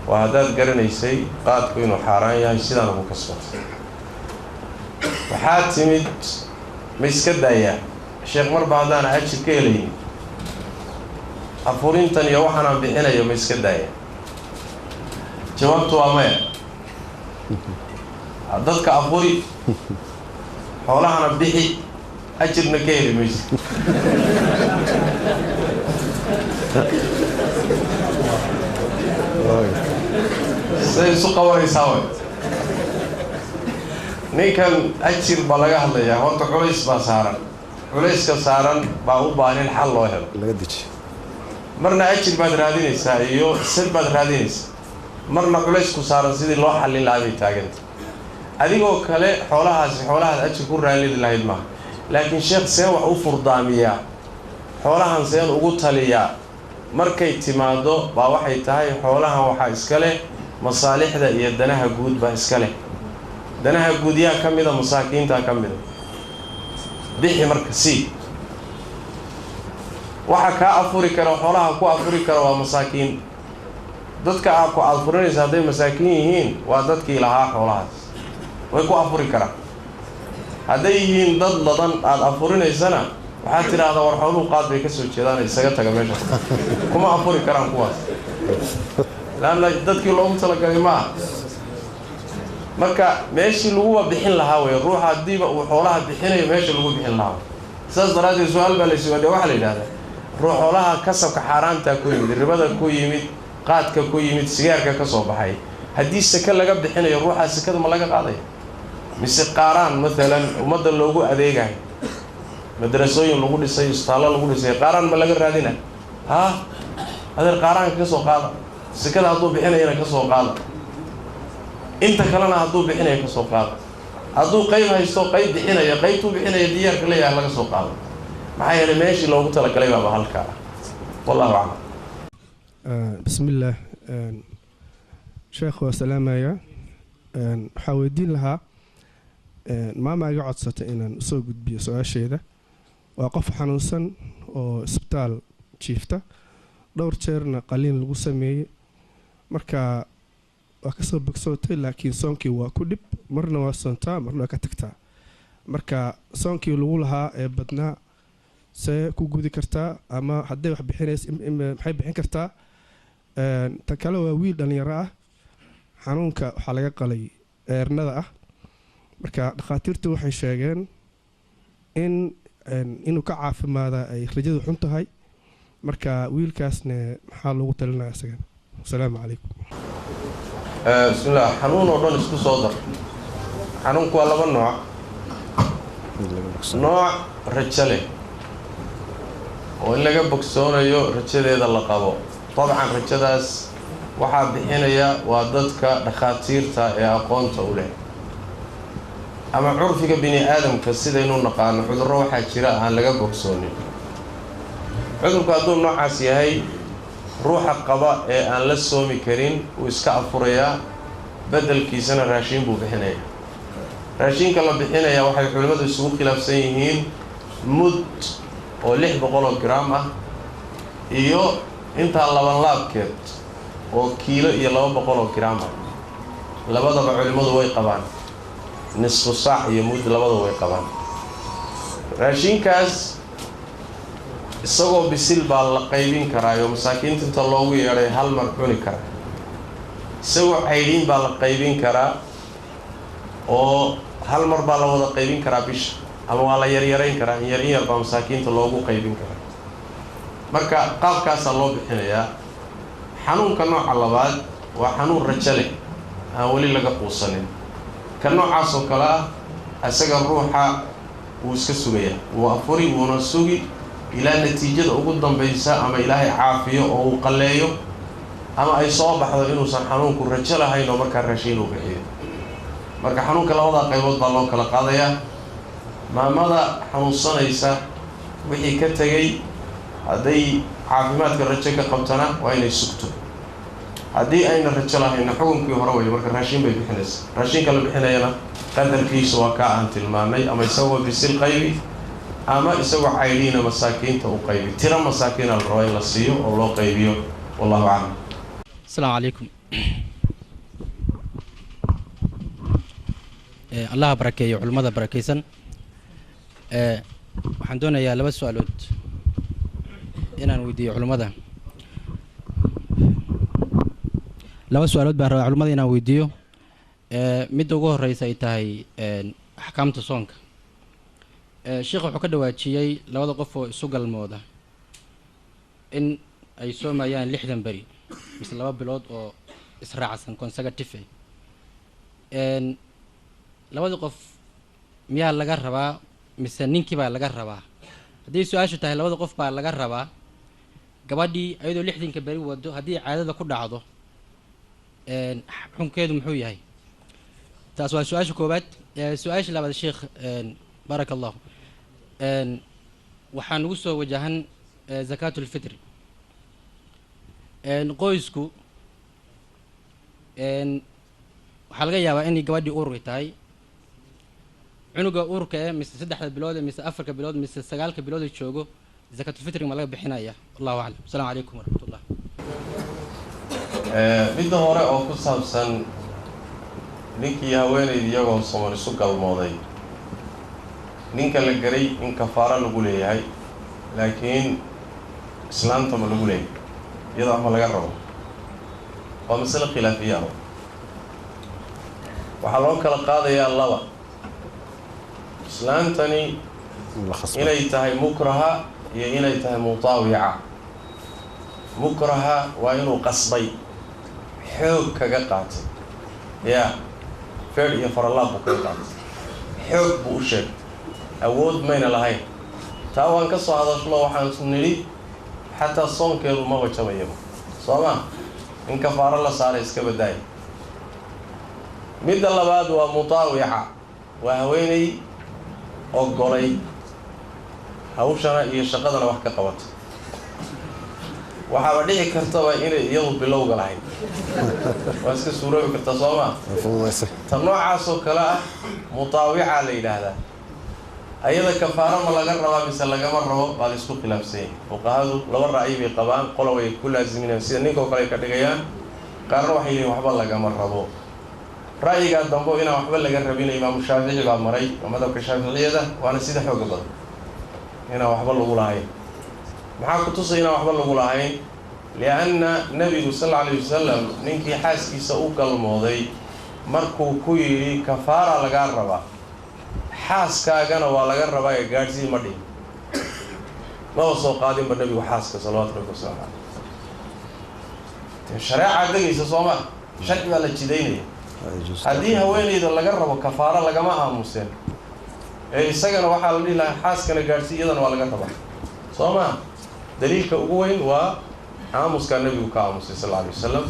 Waa haddaad garanaysay qaadku inuu xaaraan yahay, sidaana ku kasbatay. Waxaa timid, ma iska daayaa sheekh, marba haddaana ajir ka helaynin afurintan iyo waxaanaan bixinayo, ma iska daaya? Jawaabtu waa maya. Dadka afuri, xoolahana bixi, ajirna ka heli mayso. Say isu qabanaysaa way? Ninkan ajir baa laga hadlayaa. Horta culays baa saaran, culayska saaran baa u baahan in xal loo helo laga dejiyo. Marna ajir baad raadinaysaa iyo sir baad raadinaysaa, marna culaysku saaran sidii loo xallin lahaa bay taaganta. Adigoo kale xoolahaasi xoolahaad ajir ku raadin lahayd maaha. Laakiin sheekh, seen wax u furdaamiyaa, xoolahan seen ugu taliyaa? Markay timaado baa waxay tahay, xoolahan waxaa iska leh masaalixda iyo danaha guud baa iska leh. Danaha guud yaa ka mida? Masaakiintaa ka mida. Bixi marka sii. Waxa kaa afuri kara, xoolaha ku afuri kara waa masaakiin. Dadka aad ku afurinaysa hadday masaakiin yihiin, waa dadkii lahaa xoolahaas, way ku afuri karaan. Hadday yihiin dad ladan aada afurinaysana, waxaad tidhaahdaa, war xooluhu qaad bay ka soo jeedaan, isaga taga meesha, kuma afuri karaan kuwaas, laanna dadkii loogu talagalay ma aha. Marka meeshii laguba bixin lahaa wey ruuxa haddiiba uu xoolaha bixinayo, meesha lagu bixin lahaa. Saas daraaddeed su-aal baa la isweydiiya, waxaa la yidhahdaa ruux xoolaha kasabka xaaraantaa ku yimid, ribada ku yimid, qaadka ku yimid, sigaarka ka soo baxay, haddii seke laga bixinayo ruuxaa sekada ma laga qaadaya mise qaaraan maalan ummadda loogu adeegayo, madrasooyin lagu dhisay, isbitaallo lagu dhisay, qaaraan ma laga raadina? Haa, adeer qaaraanka ka soo qaada, sekada hadduu bixinayana ka soo qaada, inta kalena hadduu bixinayo ka soo qaada, hadduu qayb haysto qayb bixinaya, qaybtuu bixinaya diyaarka leeyahay laga soo qaado. Maxaa yeelay meeshii loogu talagalay baaba halkaa ah. Wallahu aclam. Bismillaah, sheekh waa salaamaya. Waxaa weydiin lahaa, maama iga codsatay inaan usoo gudbiyo su-aasheeda. Waa qof xanuunsan oo isbitaal jiifta, dhowr jeerna qaliin lagu sameeyey, marka waa kasoo bogsootay, laakiin soonkii waa ku dhib, marna waa soontaa, marna waa ka tagtaa. Marka soonkii lagu lahaa ee badnaa see ku gudi kartaa, ama hadday wax bixinays maxay bixin kartaa? Ta kale waa wiil dhallinyaro ah, xanuunka waxaa laga qalay eernada ah. Marka dhakhaatiirtu waxay sheegeen in inuu ka caafimaada ay rajadu xun tahay. Marka wiilkaasna maxaa loogu talinaya isagan? Asalaamu calaykum. Bismillah. Xanuun oo dhan isku soo dar. Xanuunku waa laba nooc: nooc rajo leh oo in laga bogsoonayo rajadeeda la qabo, dabcan rajadaas waxaa bixinaya waa dadka dhakhaatiirta ee aqoonta u leh, ama curfiga bini aadamka sidaynu naqaano cudurro waxaa jira aan laga bogsoonin. Cudurku hadduu noocaas yahay, ruuxa qaba ee aan la soomi karin wuu iska afurayaa, beddelkiisana raashiin buu bixinayaa. Raashiinka la bixinayaa waxay culimmadu isugu khilaafsan yihiin mud oo 600 gram ah iyo intaa laban laabkeed oo 1 kiilo iyo 200 gram ah. Labadaba culimmadu way qabaan, nisfu saac iyo mud labadaba way qabaan. Raashinkaas isagoo bisil baa la qaybin karaayo, masaakiinta inta loogu yeedhay hal mar cuni karaa. Isagoo caydhiin baa la qaybin karaa, oo hal mar baa la wada qaybin karaa bisha, ama waa la yaryarayn karaa, in yar in yar baa masaakiinta loogu qaybin karaa. Marka qaabkaasaa loo bixinayaa. Xanuunka nooca labaad waa xanuun rajo leh aan weli laga quusanin. Ka noocaas oo kale ah isaga ruuxa wuu iska sugayaa, wuu afuri, wuuna sugi ilaa natiijada ugu dambaysa, ama Ilaahay caafiyo oo uu qalleeyo, ama ay soo baxdo inuusan xanuunku rajo lahayn oo markaa raashiin uu bixiyo. Marka xanuunka labadaa qaybood baa loo kala qaadayaa. Maamada xanuunsanaysa wixii ka tegay, hadday caafimaadka rajo ka qabtana waa inay sugto, haddii ayna rajo lahayna xukunkii hore way, marka raashin bay bixinaysa. Raashinka la bixinayana qadarkiisa waa kaa aan tilmaamay, ama isagoo bisil qaybi ama isagoo caydhiina masaakiinta u qaybi. Tiro masaakiina la rabaa in la siiyo oo loo qaybiyo. Wallahu aclam. Asalaamu calaykum. Allaha barakeeyo culimmada barakeysan. Waxaan doonayaa laba su-aalood inaan weydiiyo culimmada. Laba su-aalood baan rabaa culimmada inaan weydiiyo. Midda ugu horeysa ay tahay axkaamta soonka. Sheekh wuxuu ka dhawaajiyey labada qof oo isu galmooda in ay soomayaan 60 beri mise 2 bilood oo israacsan, consecutive. Labadii qof miyaa laga rabaa mise ninkii baa laga rabaa? Haddii su-aashu tahay labada qof baa laga rabaa, gabadhii ayadoo 60ka beri wado haddii caadada ku dhacdo xukunkeedu muxuu yahay? Taas waa su-aasha koowaad. Su-aasha labaad, sheekh, baaraka allahu, waxaa nagu soo wajahan zakaatulfitri. Qoysku waxaa laga yaabaa inay gabadhii uurka tahay, cunuga uurka eh mise 3da bilood mise 4ka bilood mise 9ka bilood ee joogo, zakaatulfitri ma laga bixinaya? Wallahu aclam. Asalaamu calaykum waraxmatullah. Midda hore oo ku saabsan ninkii haweenayda iyagoo soman isu galmooday, ninka la garay in kafaaro lagu leeyahay, laakiin islaanta ma lagu leeyahay iyadoo ama laga rabo, waa masale khilaafiya ah. Waxaa loo kala qaadayaa laba. Islaantani Inay tahay mukraha iyo inay tahay mutaawica. Mukraha waa inuu qasbay, xoog kaga qaatay, ya feer iyo faralaab buu kaga qaatay, xoog buu u sheegtay, awood mayna lahayn. Taa waan ka soo hadashlo, waxaan nidhi xataa soonkeedu maba jabayaba, soo ma in kafaaro la saaray iska badaaya. Midda labaad waa mutaawica, waa haweeney ogolay hawshana iyo shaqadana wax ka qabata. Waxaaba dhici kartaba inay iyadu bilowga lahayd, waa iska suuroobi kartaa, soo maa? Ta noocaasoo kale ah mutaawica la yidhaahdaa. Ayada kafaaro ma laga rabaa mise lagama rabo baa la isku khilaafsan yahay. Fuqahadu laba ra'yi bay qabaan, qola way ku laaziminayaan sida ninkoo kale ay ka dhigayaan, qaarna waxay yihiin waxba lagama rabo. Ra'yigaa dambe inaan waxba laga rabin imaamu Shaafici baa maray, waa madhabka Shaaficiyada, waana sida xooga badan inaan waxba lagu lahayn. Maxaa ku tusay inaan waxba lagu lahayn? Lianna nabigu sal alla alayhi wasalam ninkii xaaskiisa u galmooday markuu ku yidhi kafaara lagaa rabaa, xaaskaagana waa laga rabaa ee gaadhsii ma dhihin, maba soo qaadinba nabigu xaaska salawaatu rabbi wasalaamu caleyh. Shareecaa degaysa, soo ma? Sharci baa la jidaynaya. Haddii haweeneyda laga rabo kafaaro lagama aamuseen, ee isagana waxaa la dhihi lahaa xaaskana gaadhsii, iyadana waa laga rabaa, soo ma? Daliilka ugu weyn waa aamuskaa nabigu ka aamusay sal alla alay wasalam.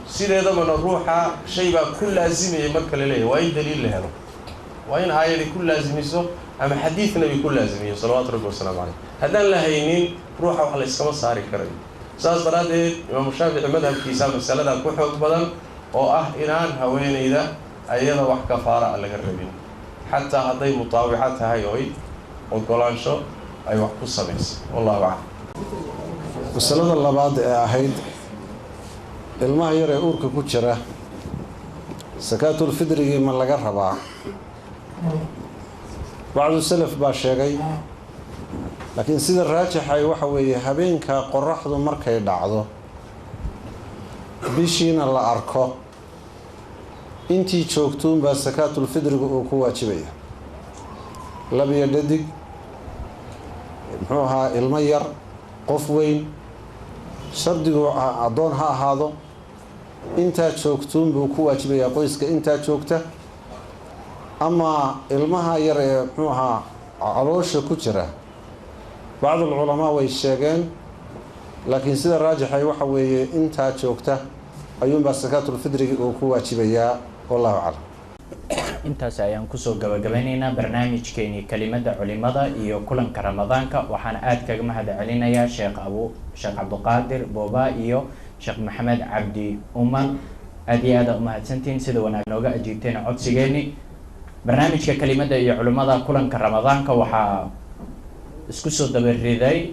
Sideedabana ruuxa shay baa ku laazimayay marka la leeyahy waa in daliil la helo, waa in aayadi ku laazimiso ama xadiid nabi ku laazimiyo salawaatu rabbi wasalaamu caleyh. Haddaan la haynin ruuxa wax la iskama saari karayo. Saas daraaddeed imaamu Shaafici madhabkiisa masaladaa ku xoog badan oo ah inaan haweeneyda ayada wax kafaara a laga rabin, xataa hadday mutaawico tahay oy ogolaansho ay wax ku samaysay. Wallahu aclam. Masalada labaad ee ahayd ilmaha yar ee uurka ku jira sakaatulfidrigii ma laga rabaa? Bacdu salaf baa sheegay, laakiin sida raajixay waxa weeye habeenka qoraxdu markay dhacdo bishiina la arko intii joogtuunbaa sakaatulfidrigu uu ku waajibaya. Labiyo dhadig, muxuu ahaa, ilmo yar, qof weyn, shardigu addoon ha ahaado, intaa joogtuun buu ku waajibayaa qoyska intaa joogta. Ama ilmaha yar ee muxuu ahaa caloosha ku jira bacdul culamaa way sheegeen, laakiin sida raajixay waxa weeye intaa joogta ayuunbaa sakaatulfidrigi uu ku waajibayaa. Wallahu aclam. Intaas ayaan kusoo gabagabeyneynaa barnaamijkeenii kelimada culimada iyo kulanka Ramadaanka. Waxaana aada kaga mahad celinayaa Sheekh Cabduqaadir Booba iyo Sheekh Maxamed Cabdi Umal. Aada iyo aada umahadsantihiin sida wanaag nooga ajiibteen codsigeeni. Barnaamijka kelimada iyo culimada kulanka Ramadaanka waxaa isku soo dabariday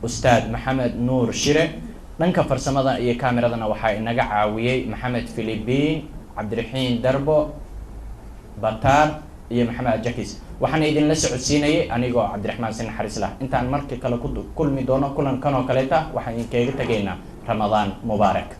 Ustaad Maxamed Nuur Shire, dhanka farsamada iyo kaameradana waxaa inaga caawiyey Maxamed Philibiin, Cabdiraxiin Darbo Bataar iyo Maxamed Ajakis. Waxaana idinla socodsiinayay anigoo Cabdiraxmaan si naxariis lah. Intaan markii kale ku kulmi doono kulankan oo kaleeta, waxaan idinkaga tegaynaa Ramadaan mubaarak.